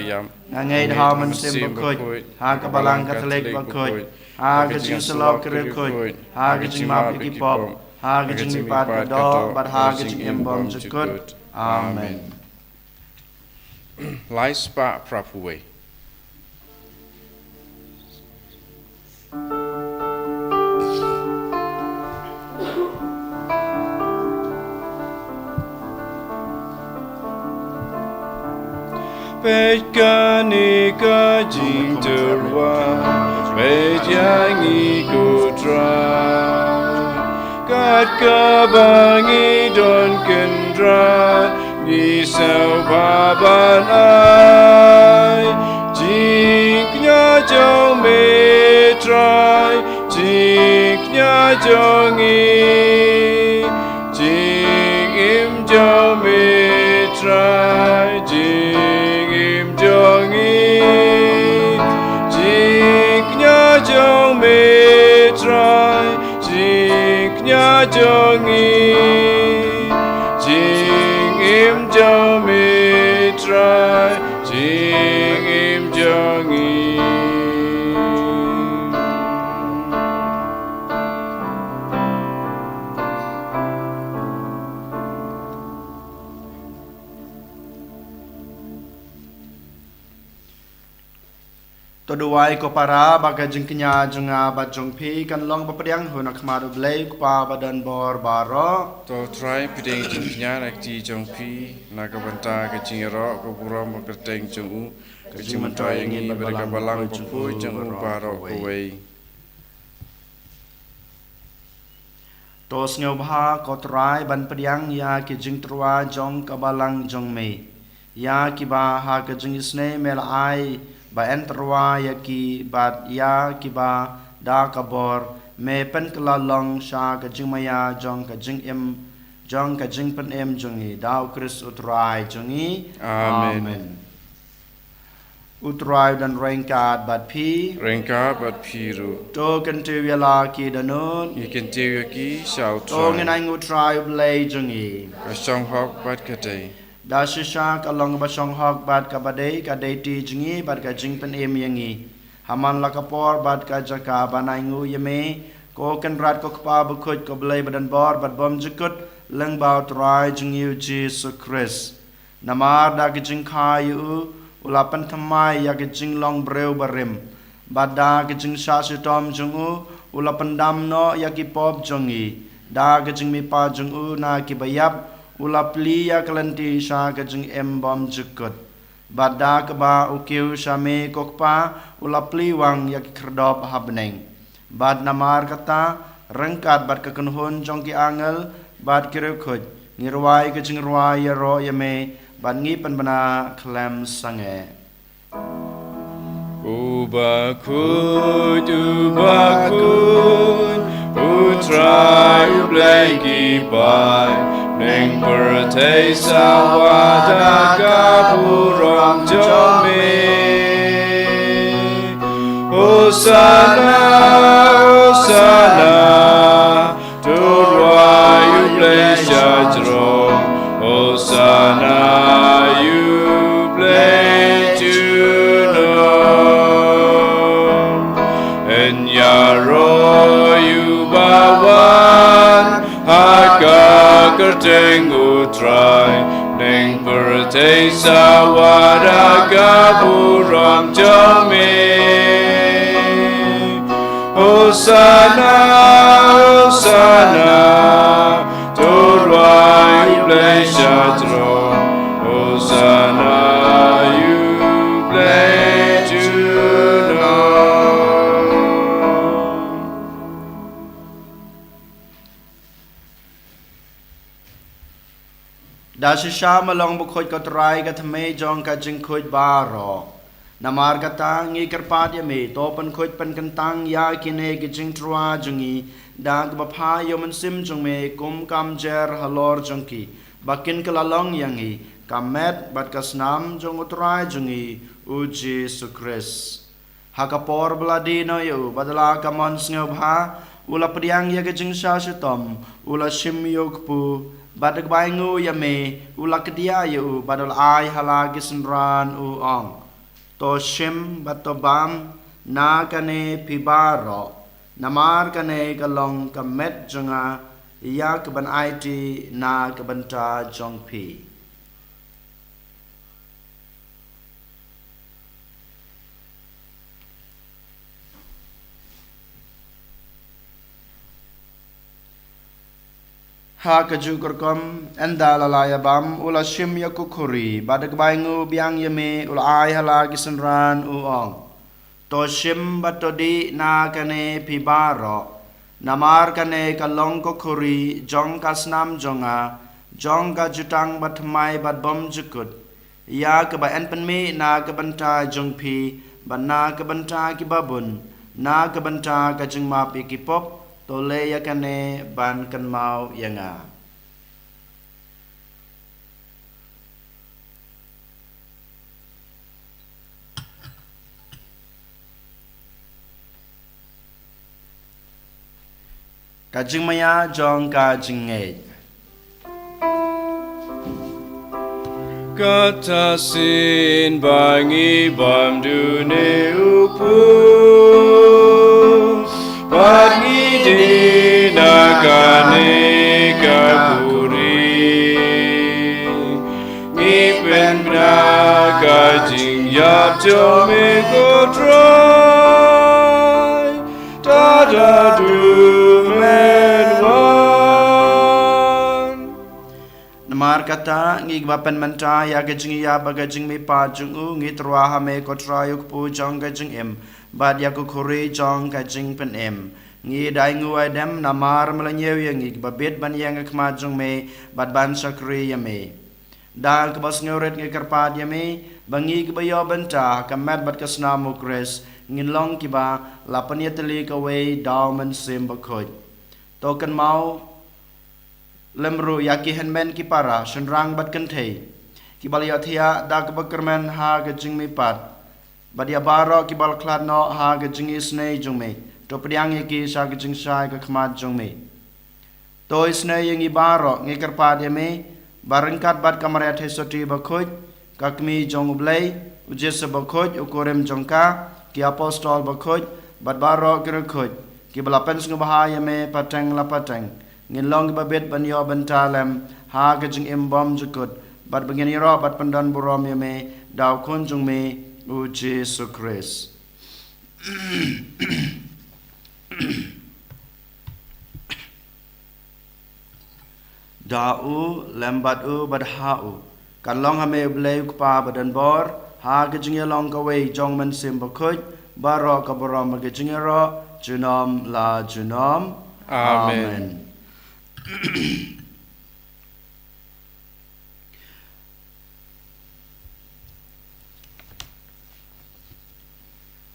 Nga ngeit ha U Mynsiem Bakhuid, ha ka Balang Katholik bakhuid, ha ka jingsyllok ki riewkhuid, ha ka jingmap ïa ki pop, ha ka jingmihpat ka doh, bad ha ka jingim bymjukut. Amen. Lai spah phra phew wei. Peit kane ka jingtyrwa, peit ïa ngi ko Trai. Kat kaba ngi don kynrad, ngi sngewbha ban ai jingkñia jong me Trai, jingkñia jong ngi. Jingim jong me Trai, jingim jong ngi. Jingkñia jong me Trai, jingkñia jong ngi. Jingim jong me Trai, jingim jong ngi. To duwai ko para ba ka jingkñia jong nga bad jong phi kan long ba pdiang ha khmat U Blei U Kpa badonbor baroh. To Trai pdiang jingkñia na kti jong phi na ka bynta ka jingïaroh ka burom bad ka kyrteng jong U, ka jingmyntoi ïa ngi bad ka Balang bakhuid jong U baroh kawei. To sngewbha ko Trai ban pdiang ïa ki jingtyrwa jong ka Balang jong me, ïa kiba ha ka jingisynei me la ai ba yn tyrwa ïa ki, bad ïa kiba da ka bor me pynkylla long sha ka jingmaïa jong ka jingim, jong ka jingpynim jong ngi, da U Khrist U Trai jong ngi. Amen. Amen. U Trai un don ryngkat bad phi. Ryngkat bad phi ruh. To kyntiew ïa la ki dohnud. Ngi kyntiew ïa ki sha U Trai. To ngin ainguh U Trai U Blei jong ngi. Ka shong hok bad ka dei. Da shisha ka long kaba shong hok bad kaba dei, ka dei ti jong ngi bad ka jingpynim ïa ngi. Ha man la ka por bad ka jaka ban ainguh ïa me, ko Kynrad ko Kpa bakhuid, ko Blei badonbor bad bymjukut, lyngba U Trai jong ngi U Jisu Khrist. Namar da ka jingkha ïa U, U la pynthymmai ïa ka jinglong briew barim. Bad da ka jingshah shitom jong U, U la pyndam noh ïa ki pop jong ngi. Da ka jingmihpat jong U na kiba ïap, U la plie ïa ka lynti sha ka jingim bymjukut. Bad da kaba U kiew sha me ko Kpa, U la plie wang ïa ki khyrdop ha bneng. Bad namar kata, ryngkat bad ka kynhun jong ki angel bad ki riewkhuid, ngi rwai ka jingrwai ïaroh ïa me, bad ngi pynbna khlem sangeh. U bakhuid, U bakhuid, U Trai U Blei ki paid, neng pyrthei sawa da ka burom jong me. Hosana, Hosana, to rwai U Blei sha jrong. Hosana, U Blei junom. Yn ïaroh uba wan ha ka kyrteng U Trai, neng pyrthei sawa da ka burom jong me. Hosana, Hosana, to rwai U Blei sha jrong. Hosana, U Blei junom. Da shisha ma long bakhuid ko Trai, ka thymmei jong ka jingkhuid baroh. Namar kata ngi kyrpad ïa me, to pynkhuid pynkyntang ïa kine ki jingtyrwa jong ngi da kaba pha ïa u Mynsiem jong me kum ka mjer halor jong ki, ba kin kylla long ïa ngi ka met bad ka snam jong U Trai jong ngi U Jisu Khrist. Ha ka por ba la die noh ïa u bad la ka mon sngewbha, u la pdiang ïa ka jingshah shitom, u la shim ïa u kpu, bad da kaba ainguh ïa me, u la kdiah ïa u bad u la ai ha la ki synran, u ong: To shim bad to bam na kane phi baroh, namar kane ka long ka met jong nga, ïa kaban aiti na ka bynta jong phi. Ha kajuh ka rukom, ynda la la ïa bam, u la shim ïa ka khuri, bad da kaba ainguh biang ïa me, u la ai ha la ki synran, u ong: To shim bad to dih na kane phi baroh, namar kane ka long ka khuri jong ka snam jong nga, jong ka jutang bathymmai bad bymjukut, ïa kaba yn pynmih na ka bynta jong phi bad na ka bynta kiba bun, na ka bynta ka jingmap ïa ki pop. To leh ïa kane ban kynmaw ïa nga. Ka jingmaïa jong ka jingngeit. Kata shisien ba ngi bam dune u kpu, bad ngi dih na kane ka khuri, ngi pynbna ka jingïap jong me ko Trai, tad haduh men wan. Namar kata, ngi kiba pynmynta ïa ka jingïap bad ka jingmihpat jong u, ngi tyrwa ha me ko Trai u kpu jong ka jingim, bad ïa ka khuri jong ka jingpynim. Ngi da ainguh aidem namar me la ñiew ïa ngi kiba bit ban ïeng ha khmat jong me bad ban shakri ïa me. Da kaba sngewrit ngi kyrpad ïa me ba ngi kiba ïoh bynta ha ka met bad ka snam u Khrist, ngin long kiba la pynïatylli kawei da u Mynsiem Bakhuid. To kynmaw lem ruh ïa ki hynmen ki para, shynrang bad kynthei, kiba la ïohthiah da kaba kyrmen ha ka jingmihpat, bad ïa baroh kiba la khlad noh ha ka jingisynei jong me. To pdiang ïa ki sha ka jingshai ka khmat jong me. To isynei ïa ngi baroh, ngi kyrpad ïa me, ba ryngkat bad ka Maria Theisotti Bakhuid, ka Kmie jong u Blei, u Joseph Bakhuid, u kurim jong ka, ki apostol bakhuid, bad baroh ki riewkhuid kiba la pynsngewbha ïa me pateng la pateng, ngin long kiba bit ban ïoh bynta lem ha ka jingim bymjukut, bad ba ngin ïaroh bad pyndonburom ïa me da u Khun jong me, u Jisu Khrist. Da u, lem bad u, bad ha u, kan long ha me u Blei u Kpa badonbor, ha ka jingïalong kawei jong u Mynsiem Bakhuid, baroh ka burom bad ka jingïaroh, junom la junom. Amen. Amen.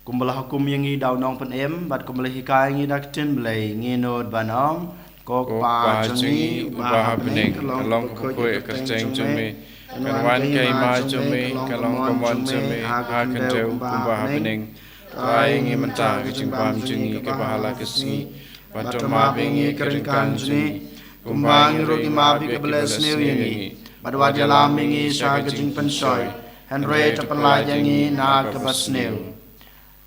Kumba la hukum ïa ngi da u Nongpynim, bad kumba la hikai ïa ngi da ka ktien Blei, ngi nud ban ong, Ko Kpa jong ngi uba ha bneng, ka long ka bakhuid ka kyrteng jong me. Kan wan ka hima jong me, ka long ka mon jong me ha ka khyndew kumba ha bneng. Trai ïa ngi mynta ka jingbam jong ngi kaba ha la ka sngi, bad to map ïa ngi ka ryngkang jong ngi, kumba ngi ruh ngi map ïa kiba leh sniew ïa ngi. Bad wat ïalam ïa ngi sha ka jingpynshoi, hynrei to pynlait ïa ngi na kaba sniew.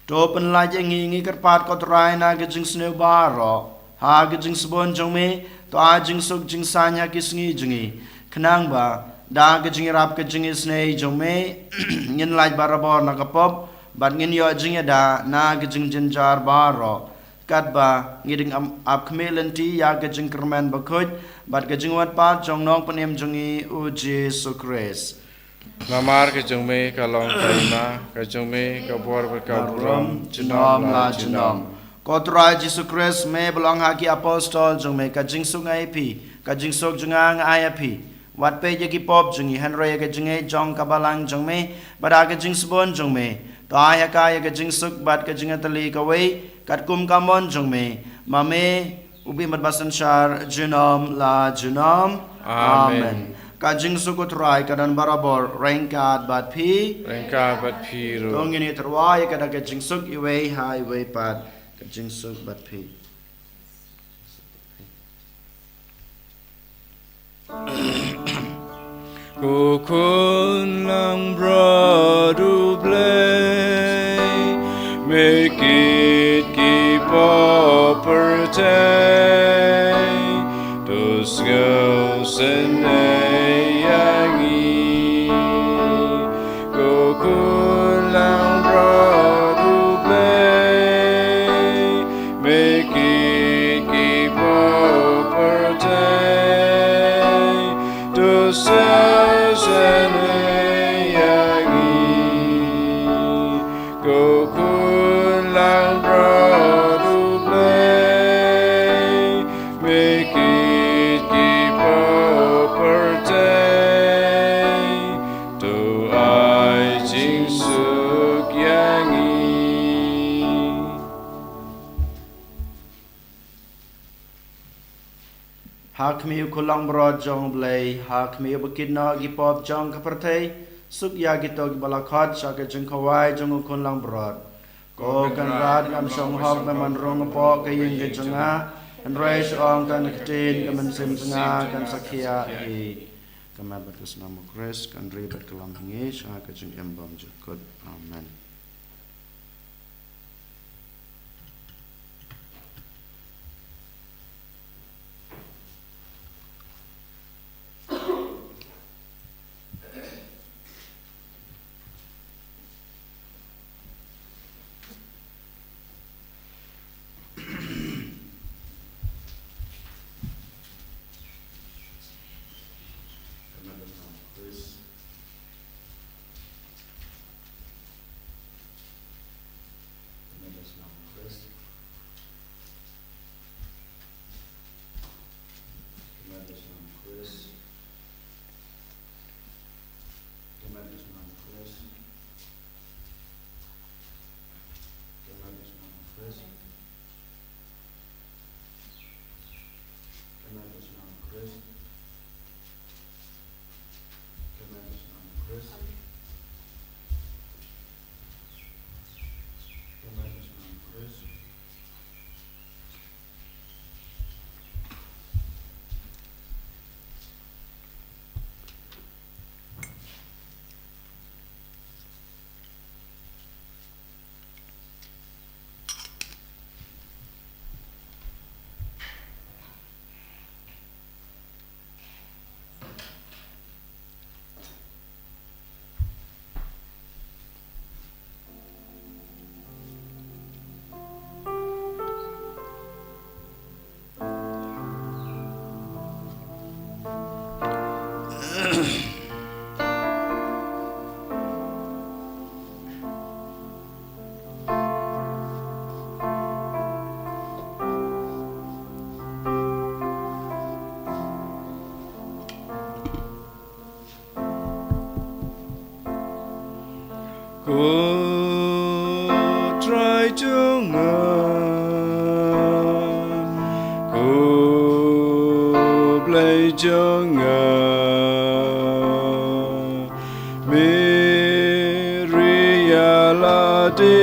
To pynlait ïa ngi, ngi kyrpad ko Trai, na ka jingsniew baroh, ha ka jingsbun jong me, to ai jingsuk jingsaiñ ha ki sngi jong ngi. Khnang ba da ka jingïarap ka jingisynei jong me, ngin lait barabor na ka pop, bad ngin ïoh jingïada na ka jingjynjar baroh. Katba ngi dang ap khmih lynti ïa ka jingkyrmen bakhuid, bad ka jingwan pat jong u Nongpynim jong ngi u Jisu Khrist. Namar ka jong me ka long ka hima, ka jong me ka bor bad ka burom, junom la junom. Ko Trai Jisu Khrist, me ba la ong ha ki apostol jong me, ka jingsuk nga ai ïa phi, ka jingsuk jong nga nga ai ïa phi. Wat peit ïa ki pop jong ngi, hynrei ïa ka jingngeit jong ka balang jong me, bad ha ka jingsbun jong me, to ai ha ka ïa ka jingsuk bad ka jingïatylli kawei, katkum ka mon jong me. Ma me u bym bad ba synshar junom la junom. Amen. Amen. Ka jingsuk u Trai ka don barabor ryngkat bad phi. Ryngkat bad phi ruh. To ngin ïa tyrwa ïa ka da ka jingsuk iwei ha iwei pat. Ka jingsuk bad phi. Ko Khun Langbrot U Blei, me kit ki pop pyrthei, to sngewsynei ïa ngi. Ko Khun Langbrot U Blei, me kit ki pop pyrthei, to sngewsynei ïa ngi. Ko Khun Langbrot U Blei, me kit ki pop pyrthei, to ai jingsuk ïa ngi. Ha khmih U Khun Langbrot jong U Blei, ha khmih U Bakit noh ki pop jong ka pyrthei, suk ïa kito kiba la khot sha ka jingkhawai jong U Khun Langbrot. Ko Kynrad, ngam shong hok ban wan rung hapoh ka ïing ka jong nga, hynrei shu ong tang ka ktien, ka mynsiem jong nga kan sa khiah hi. Ka met bad ka snam U Khrist kan ri bad kyllon ngi sha ka jingim bymjukut. Amen. Ko jong nga, ko Blei jong nga. Mary ïa lade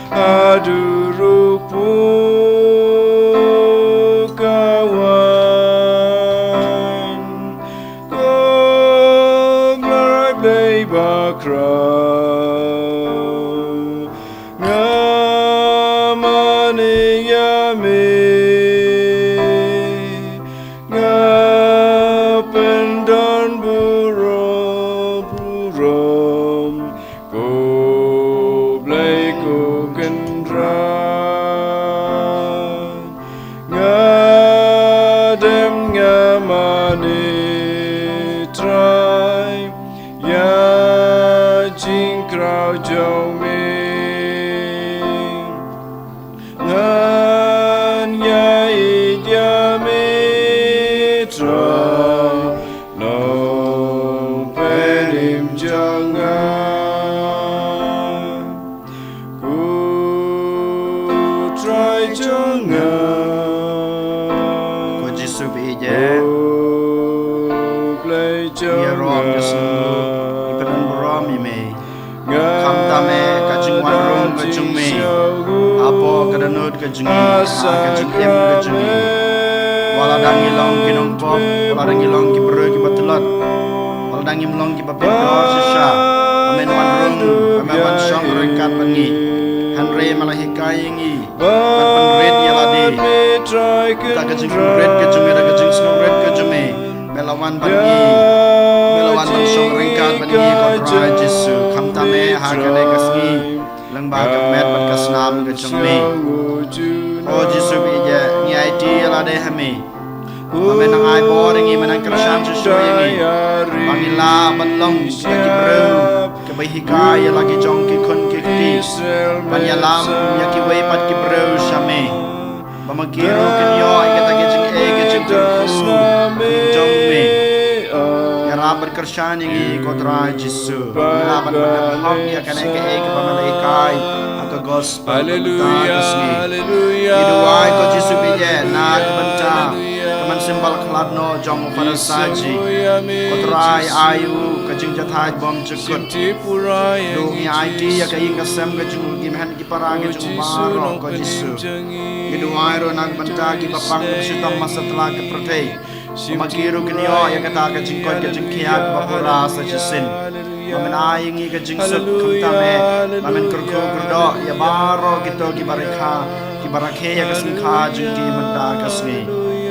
haduh ruh pud ka wan. Ko Blei, Blei bakhraw, nga mane ïa me, nga pyndon burom, burom, ko Blei ko Kynrad. Nga dem nga mane Trai ïa jingkraw jong me. Ngan ïa ïeit ïa me Trai, Nongpynim jong nga. Ko Trai jong nga. Ko Jisu ba ïeit, ko Blei jong nga. Ïaroh ka sngi ngi pynburom ïa me. Khamtam eh ka jingwan rung ka jong me hapoh ka dohnud ka jong ngi, ha ka jingim ka jong ngi. Wat la dang ngi long ki nongpop, wat la dang ngi long ki briew kiba tlot, wat la dang ngim long kiba pyndonkam shisha, ba men wan rung, ba men wan shong ryngkat bad ngi. Hynrei me la hikai ïa ngi ban pynrit ïa lade. Kata ka jingpynrit ka jong me, da ka jingsngewrit ka jong me, me la wan bad ngi, me la wan ban shong ryngkat bad ngi, ko Trai Jisu. Khamtam eh ha kane ka sngi, lyngba ka met bad ka snam ka jong me. Ko Jisu ba ïeit, ngi aiti ïa lade ha me. Ba men nang ai bor ïa ngi, men nang kyrshan shuh shuh ïa ngi, ba ngin lah ban long kita ki briew kiba hikai ïa la ki jong ki khun ki kti, ban ïalam ïa kiwei pat ki briew sha me. Ba ma ki ruh kin ïoh ïa kata ka jingeh ka jingkyrkhu jong me. Ïarap bad kyrshan ïa ngi, ko Trai Jisu, ba ngin lah ban pyndonkam ïa kane kaei kaba me la hikai ha ka gospel. Haleluia, haleluia. Ngi duwai, ko Jisu ba ïeit, na ka bynta ka mynsiem ba la khlad noh jong u Pharisaw. Ko Trai, ai u ka jingjahthait bymjukut. Ngi aiti ïa ka ïing ka sem ka jong u, ki kmie ki para ka jong u baroh, ko Jisu. Ngi duwai ruh na ka bynta kiba pang kiba shitom ha satlak ka pyrthei. Ba ma ki ruh kin ïoh ïa kata ka jingkoit ka jingkhiah kaba pura sa shisien. Ba men ai ïa ngi ka jingsuk, khamtam eh ba men kyrkhu kyrdoh ïa baroh kito kiba rakhe, kiba rakhe ïa ka sngi kha jong ki mynta ka sngi.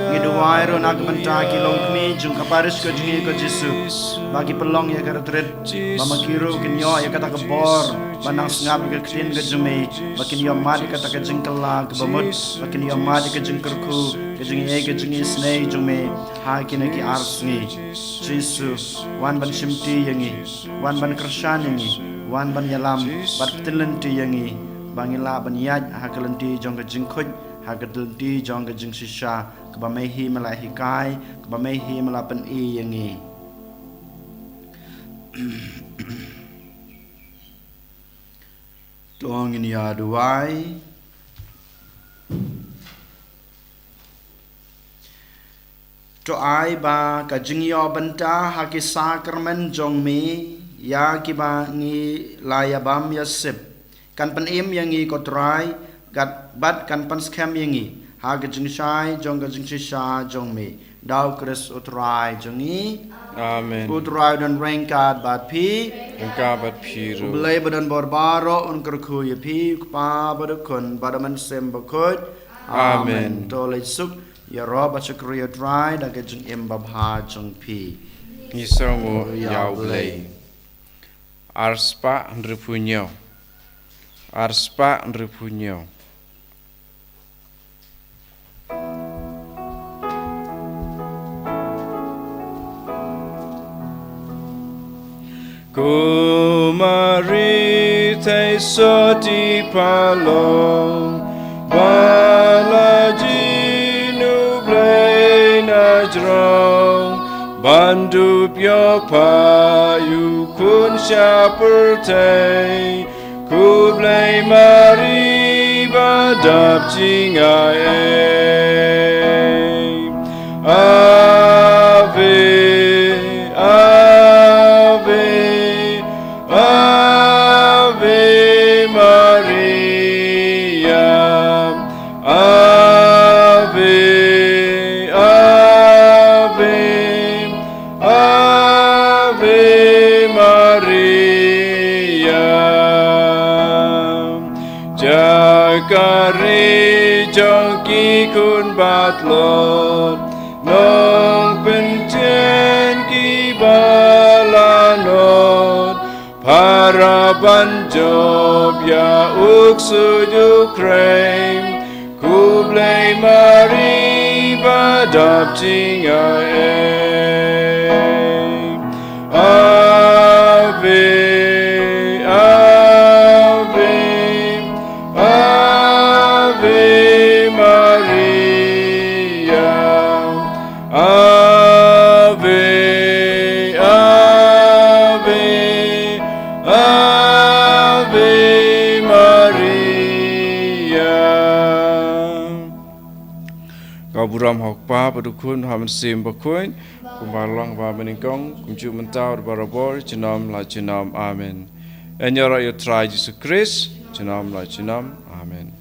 Ngi duwai ruh na ka bynta ki longkmie jong ka parish ka jong ngi, ko Jisu, ba ki pynlong ïa ka retreat, ba ma ki ruh kin ïoh ïa kata ka bor ban nang sngap ïa ka ktien ka jong me, ba kin ïoh mad ïa kata ka jingkylla kaba mut, ba kin ïoh mad ïa ka jingkyrkhu ka jingïeit ka jingisynei jong me ha kine ki ar sngi. Jisu, wan ban shimti ïa ngi, wan ban kyrshan ïa ngi, wan ban ïalam bad pyntip lynti ïa ngi, ba ngin lah ban ïaid ha ka lynti jong ka jingkhuid, ha ka lynti jong ka jingshisha kaba me hi me la hikai, kaba me hi me la pyni ïa ngi. To ngin ïa duwai. To ai ba ka jingïoh bynta ha ki sakramen jong me ïa kiba ngi la ïa bam ïa sip kan pynim ïa ngi, ko Trai, bad kan pynskhem ïa ngi ha ka jingshai jong ka jingshisha jong me. Da u Khrist u Trai jong ngi. Amen. U Trai u don ryngkat bad phi. Ryngkat bad phi ruh. U Blei ba don bor baroh un kyrkhu ïa phi, u Kpa bad u Khun bad u Mynsiem Bakhuid. Amen. Amen. To leit suk, ïaroh bad shakri ïa u Trai da ka jingim babha jong phi. Ngi sngewbha ïa u Blei. Arspah hynriewphew hynñiew. Arspah hynriewphew hynñiew. Ko Mari thei sotti pha long, ba la jin U Blei na jrong, ban dup ïoh pha ïa u khun sha pyrthei. Khublei Mari ba dap jingaiei. Ave, Ave, Ave Maria. Ave, Ave, Ave Maria. Jaka ri jong ki khun ba tlot, nongpyntian ki ba lanot, para ban jop ïa u ksuid u khrei. Khublei Mari ba dap jingaiei. Ave, Ave, Ave Maria. Ave, Ave, Ave Maria. Ka burom ha u Kpa bad u Khun bad ha u Mynsiem Bakhuid, kumba long ba mynnyngkong, kumjuh mynta bad barabor, junom la junom. Amen. Ïaroh ïa u Trai Jisu Khrist, junom la junom. Amen.